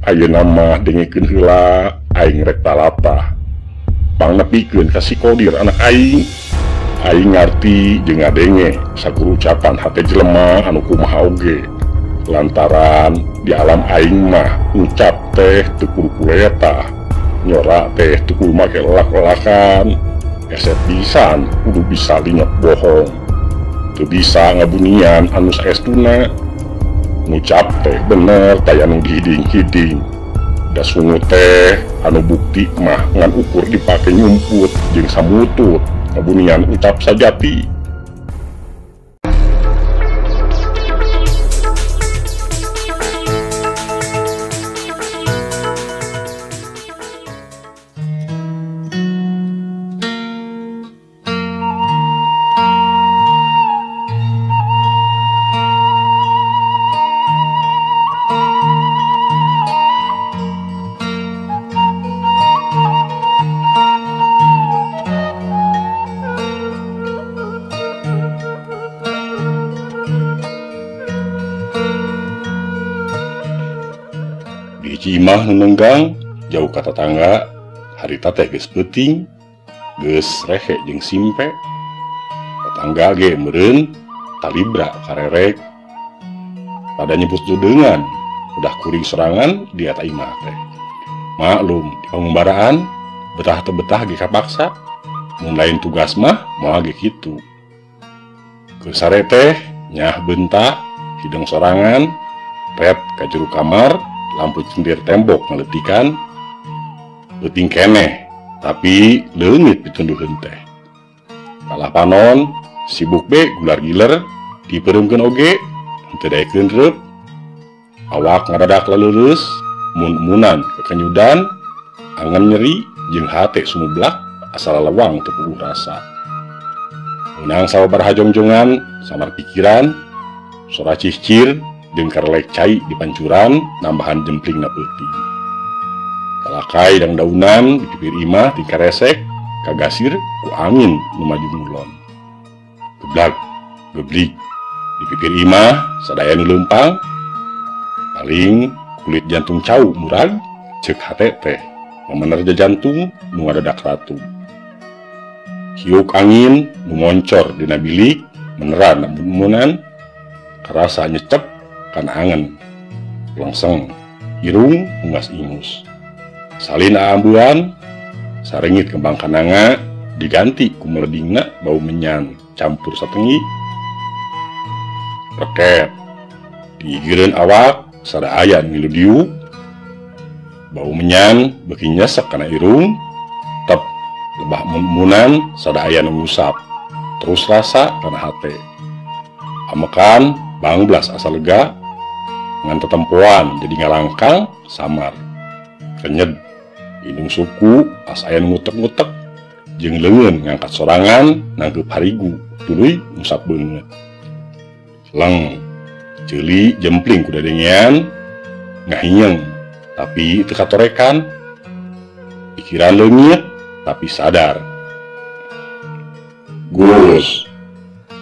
Ayeuna mah dengekeun heula aing rek talatah. Pangnepikeun ka si Kodir anak aing. Aing ngarti jeung ngadenge sakur ucapan hate jelema anu kumaha oge. Lantaran di alam aing mah ucap teh teu kudu kuletah, nyora teh teu kudu make lelak-lelakan. Esep pisan kudu bisa linyok bohong. Teu bisa ngabunian anu saestuna. Ngucap teh bener taya nu dihiding-hiding. Da sungu teh anu bukti mah ngan ukur dipake nyumput jeung samutut ngabunian ucap sajati. Imah nenggang jauh ka tatangga harita teh geus peuting geus rehe jeung simpe. Tatangga ge meureun talibra karerek pada nyebut judeungan udah kuring serangan di eta imah teh. Maklum di pangumbaraan betah teu betah ge kapaksa mun lain tugas mah moal ge kitu. Keur sare teh nyah bentak hidung sorangan ret ka jero kamar. Lampu cendir tembok ngaletikan leuting keneh tapi leungit pitunduheun teh. Kalah panon sibuk be gular giler dipereumkeun oge henteu daekeun reup. Awak ngadadak laleureus mun-munan kekenyudan angen nyeri jeung hate sumublak asal lewang teu puguh rasa. Meunang sababaraha jongjongan samar pikiran sora cicir jeung karelek cai di pancuran nambahan jempling na peuting. Kalakai dang daunan di pipir imah tingkah resek kagasir ku angin nu maju ngulon. Geblag geblik di pipir imah sadaya nu leumpang paling kulit jantung cau murag ceuk hate teh memenerja jantung nu ngadadak ratu. Hiuk angin nu moncor dina bilik meneran namun karasa nyecep kana angen langseng irung ungas-ingus. Salin aambuan sarengit kembang kananga diganti ku meledingna bau menyan campur satengi. Reket digigireun awak sada aya ngilu diuk bau menyan beuki nyesek kana irung tep lebah mun-munan sada aya nu ngusap terus rasa kana hate. Amekan bangblas asa lega ngan tetempoan jadi ngalangkang samar kenyed indung suku as aya nu ngutek-ngutek jeung leungeun ngangkat sorangan nangkeup harigu tuluy ngusap beungeut. Leng ceuli jempling ku dadengean ngahinyeng tapi teu katorekan. Pikiran leungit tapi sadar. Gus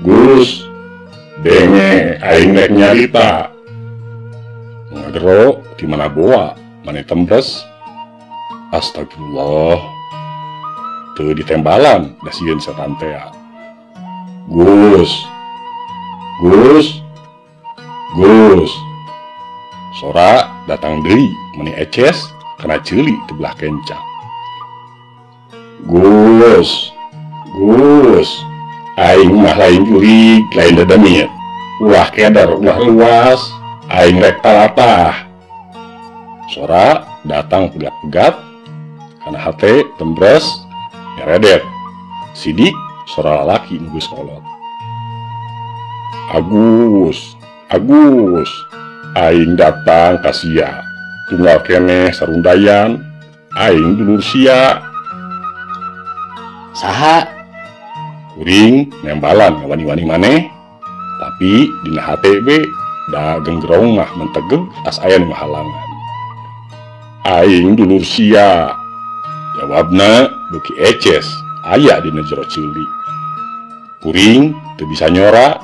Gus denge aing rek nyarita. Ngagero di mana boa mane tembres. Astagfirullah teu ditembalan da sieun setan tea. Gus Gus Gus sora datang deui meni eces kana ceuli teu belah kenca. Gus Gus aing mah lain jurig lain dadamit ulah keder ulah luas aing rek talatah. Sora datang pegat-pegat kana hate tembres nyaredet sidik sora lalaki nu geus kolot. Agus Agus aing datang ka sia tunggal keneh sarundayan aing dulur sia. Saha? Kuring nembalan ngawani-wani maneh tapi dina hate be da genggerong mah mentegeg as aya nu halangan. Aing dulur sia jawabna beuki eces aya dina jero ceuli. Kuring teu bisa nyora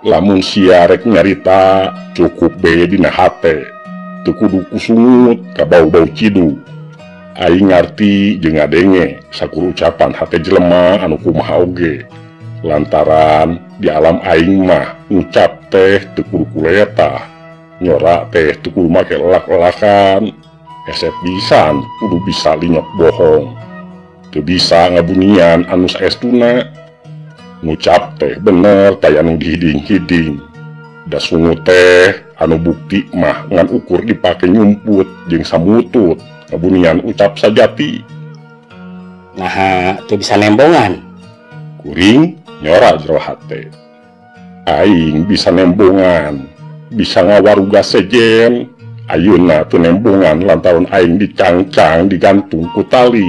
lamun sia rek nyarita cukup be dina hate. Teu kudu kusungut ka bau-bau cidu. Aing ngarti jeung ngadenge sakur ucapan hate jelema anu kumaha oge. Lantaran di alam aing mah ngucap teh teu kudu kuletah, nyora teh teu kudu make elak-elakan, hese pisan kudu bisa linyok bohong. Teu bisa ngabunian anu saestuna. Ngucap teh bener taya nu dihiding-hiding. Da sungut teh anu bukti mah ngan ukur dipake nyumput jeung samutut ngabunian ucap sajati. Naha teu bisa nembongan. Kuring nyora jero hate. Aing bisa nembongan, bisa ngawaruga sejen. Ayeuna teu nembongan lantaran aing dicangcang digantung ku tali.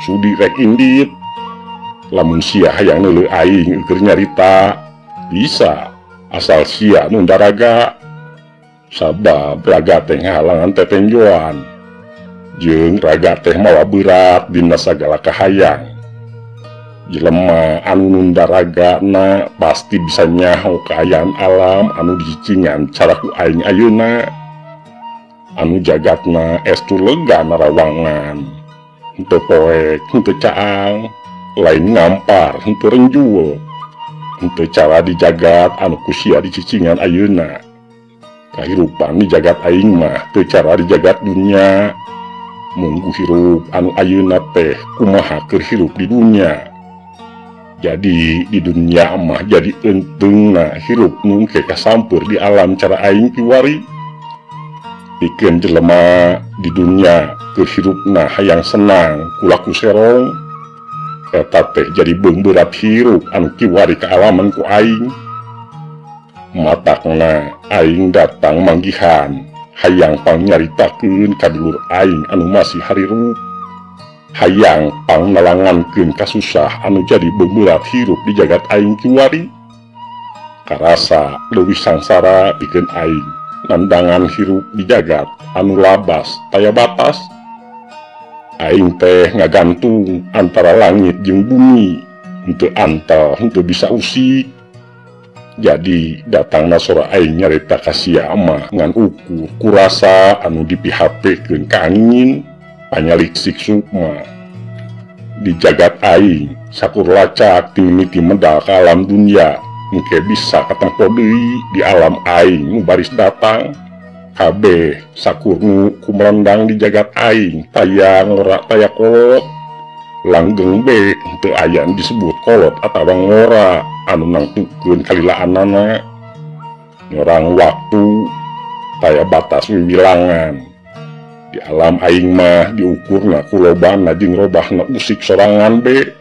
Sudi rek indit. Lamun sia hayang neuleuh aing keur nyarita, bisa asal sia nunda raga. Sabab raga teh ngahalangan tetenjoan. Jeung raga teh mawa berat dina sagala kahayang. Jelema anu nunda ragana pasti bisa nyaho kaayaan alam anu dicicingan cara ku aing ayeuna. Anu jagatna estu lega narawangan. Henteu poek, henteu caang, lain ngampar, henteu renjul. Henteu cara di jagat anu ku sia dicicingan ayeuna. Kahirupan di jagat aing mah teu cara di jagat dunya. Munggu hirup anu ayeuna teh kumaha keur hirup di dunya. Jadi di dunia mah jadi euntungna hirup nu engke kasampeur di alam cara aing kiwari. Pikeun jelema di dunia keur hirupna hayang senang kulaku serong. Eta teh jadi beungberat hirup anu kiwari kaalaman ku aing. Matakna aing datang manggihan hayang pangnyaritakeun ka dulur aing anu masih harirup. Hayang pangnalangankeun kasusah anu jadi beungberat hirup di jagat aing kiwari. Karasa leuwih sangsara pikeun aing nandangan hirup di jagat anu labas taya batas. Aing teh ngagantung antara langit jeung bumi, henteu antal henteu bisa usik. Jadi datangna sora aing nyarita ka sia mah ngan ukur kurasa anu dipihapekeun ka angin panyaliksik sukma. Di jagat aing sakur lacak timimiti medal ka alam dunia engke bisa katempo deui di alam aing nu baris datang. Kabeh sakur nu kumelendang di jagat aing taya ngora taya kolot. Langgeng be henteu aya disebut kolot atawa ngora anu nangtukeun kalilaanana. Nyorang waktu taya batas wiwilangan. Di alam aing mah diukurna ku lobana jeung robahna usik sorangan be.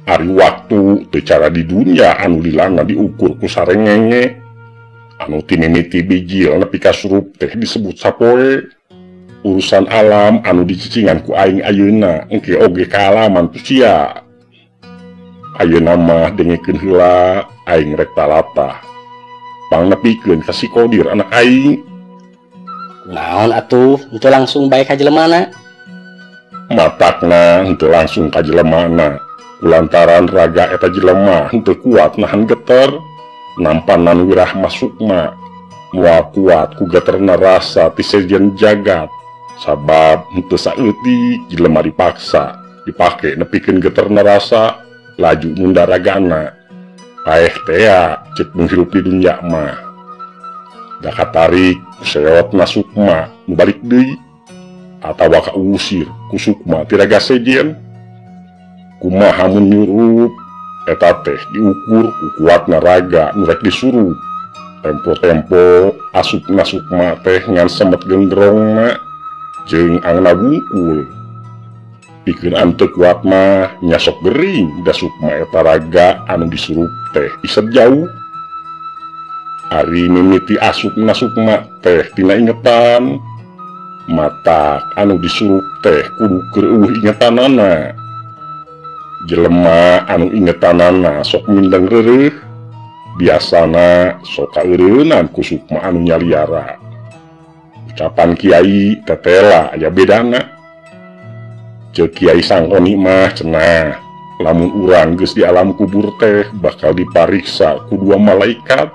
Ari waktu teu cara di dunia anu lilana diukur ku sarengenge. Anu tinimiti bijil nepi ka surup teh disebut sapoe. Urusan alam anu dicicingan ku aing ayeuna engke oge kaalaman ku sia. Ayeuna mah dengekeun heula aing rek talatah. Pangnepikeun ka si Kodir anak aing. Naon atuh henteu langsung bae ka jelemana? Matakna henteu langsung ka jelemana. Kulantaran raga eta jelema henteu kuat nahan geter, nampanan wirah masukma moal kuat ku geterna rasa ti sejen jagat. Sabab henteu saeutik jelema dipaksa dipake nepikeun geterna rasa laju nunda ragana. Paeh tea ceuk nu hirup di dunya mah. Da katarik seotna sukma nu balik deui atawa kausir ku sukma ti raga sejen. Kumaha mun nyurup eta teh diukur ku kuatna raga nu rek disurup. Tempo-tempo asupna sukma teh ngan semet gendrongna jeung angna wungkul. Pikeun anu teu kuat mah nya sok gering da sukma eta raga anu disurup teh isep jauh. Ari mimiti asupna sukma teh tina ingetan. Matak anu disurup teh kudu keur eueuh ingetanana. Jelema anu ingetanana sok mindeng reureuh, biasana sok kaeureunan ku sukma anu nyaliara. Ucapan kiai tetela aya bedana. Ceuk Kiai Sangkoni mah cenah, lamun urang geus di alam kubur teh bakal dipariksa ku dua malaikat.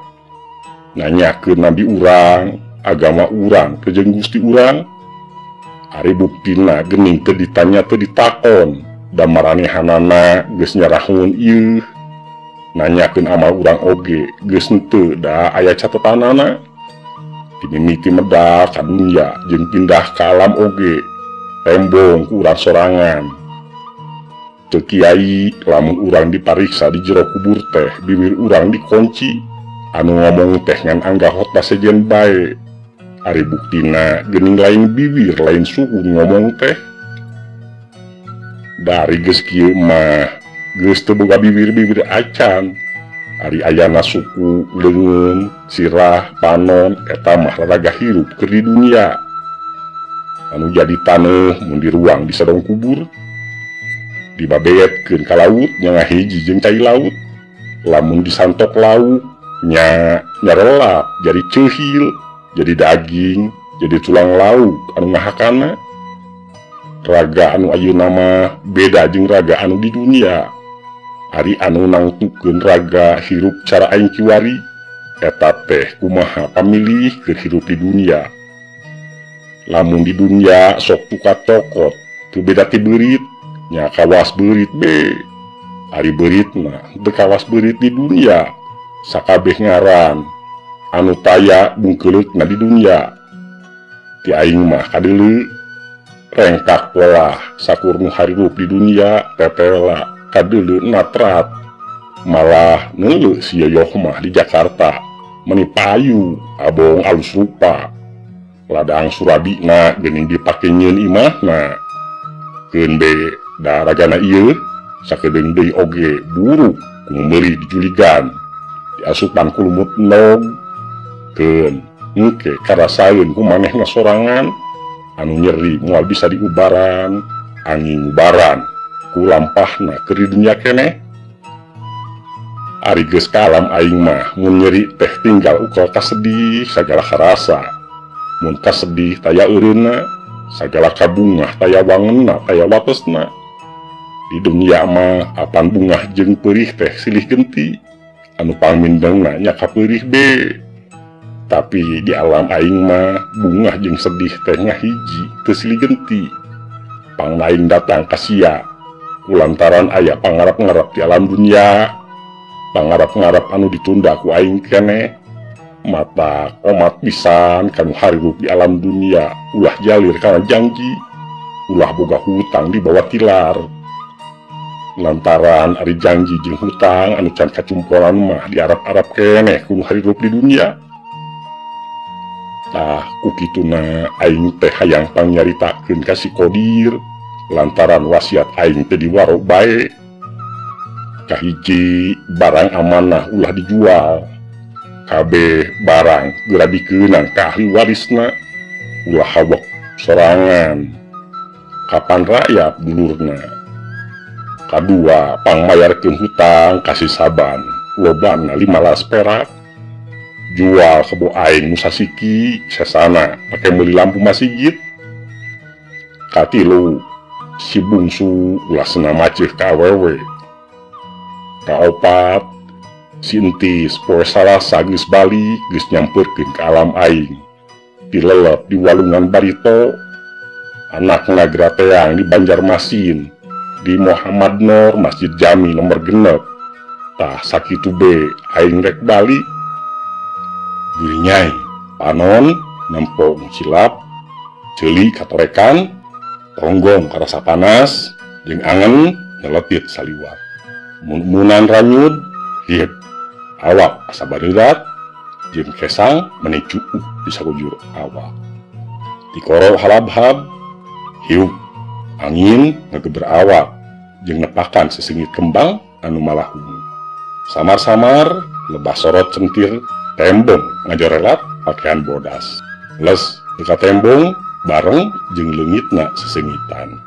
Nanyakeun nabi urang, Agama urang teu jeung Gusti urang. Ari buktina geuning teu ditanya teu ditakon da maranehanana geus nyarahun ieu. Nanyakeun amal urang oge geus henteu da aya catetanana. Dimimiti medal ka dunya jeung pindah ka alam oge tembong ku urang sorangan. Teu kiai lamun urang dipariksa di jero kubur teh bibir urang dikunci anu ngomong teh ngan anggahot sejen bae. Ari buktina geuning lain bibir lain suku ngomong teh. Dari geus kieu mah geus teu boga bibir-bibir acan. Ari ayana suku leungeun sirah panon eta mah raraga hirup keur di dunia. Anu jadi taneuh mun diruang di sadong kubur. Dibabeetkeun ka laut nya ngahiji jeung cai laut. Lamun disantok lauk nya nyarelap jadi ceuhil, jadi daging, jadi tulang lauk anu ngahakana. Raga anu ayeuna mah beda jeung raga anu di dunia. Ari anu nangtukeun raga hirup cara aing kiwari eta teh kumaha pamilih keur hirup di dunia. Lamun di dunia sok tuka cokot teu beda ti beurit nya kawas beurit be. Ari beurit mah teu kawas beurit di dunia. Sakabeh ngaran anu taya bungkeuleukna di dunia. Ti aing mah kadeuleu rengkak polah sakur nu harirup di dunia tetela kadeuleu natrat. Malah neuleu si Yoyoh mah di Jakarta meni payu abong alus rupa. Ladang surabina geuning dipake nyieun imahna. Keun be da ragana ieu sakedeung deui oge buruk ku meuli dijuligan diasupan ku lumut nog. Keun engke karasaeun ku manehna sorangan anu nyeri moal bisa diubaran angin ubaran ku lampahna keur di dunia keneh. Ari geus kalam aing mah mun nyeri teh tinggal ukel kasedih sagala karasa. Mun kasedih taya eureunna, sagala kabungah taya wangenna taya watesna. Di dunia mah apan bungah jeung peurih teh silih genti, anu pangmindengna nya kapeurih be. Tapi di alam aing mah bungah jeung sedih teh ngahiji teu silih genti. Pangna aing datang ka sia kulantaran aya pangarap-ngarap di alam dunia, pangarap-ngarap anu ditunda ku aing keneh. Mata omat pisan kanu harirup di alam dunia, ulah jalir kana janji, ulah boga hutang di bawah tilar. Lantaran ari janji jeung hutang anu can kacumpolan mah diarap-arap keneh ku nu harirup di dunia. Tah ku kituna aing teh hayang pangnyaritakeun ka si Kodir lantaran wasiat aing teh diwaro bae. Kahiji barang amanah ulah dijual. Kabeh barang geura dikeunang ka ahli warisna, ulah hawek sorangan. Kapan rakyat dulurna. Kadua pangmayarkeun hutang ka si Saban lobana 15 perak. Jual kebo aing nu sasiki sesana pake meuli lampu masjid. Katilu si bungsu ulah sena maceuh ka awewe. Kaopat si entis poe Salasa geus balik geus nyamperkeun ka alam aing. Dilelep di walungan Barito, anakna grateang di Banjarmasin, di Muhammad Nur Masjid Jami nomor 6. Tah sakitu be aing rek balik. Gurinyai panon nempo cilap ceuli katorekan tonggong karasa panas jeung angen nyeletit saliwat. Mun-munan ranyud hiep awak asa bareurat jeung kesang meni cuuh di sakujur awak. Tikoro halabhab hiup angin ngegeber awak jeung nepakan sesengit kembang anu malahungu. Samar-samar lebah sorot centir tembong ngajorelat pakaian bodas. Les deka tembong bareng jeung leungitna sesengitan.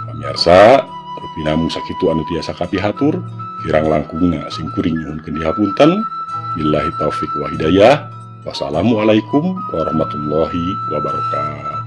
Pamirsa, rupina mung sakitu anu tiasa kapihatur, kirang langkungna sing kuring nyuhunkeun dihapunten. Billahi taufik wa hidayah. Wassalamualaikum warahmatullahi wabarakatuh.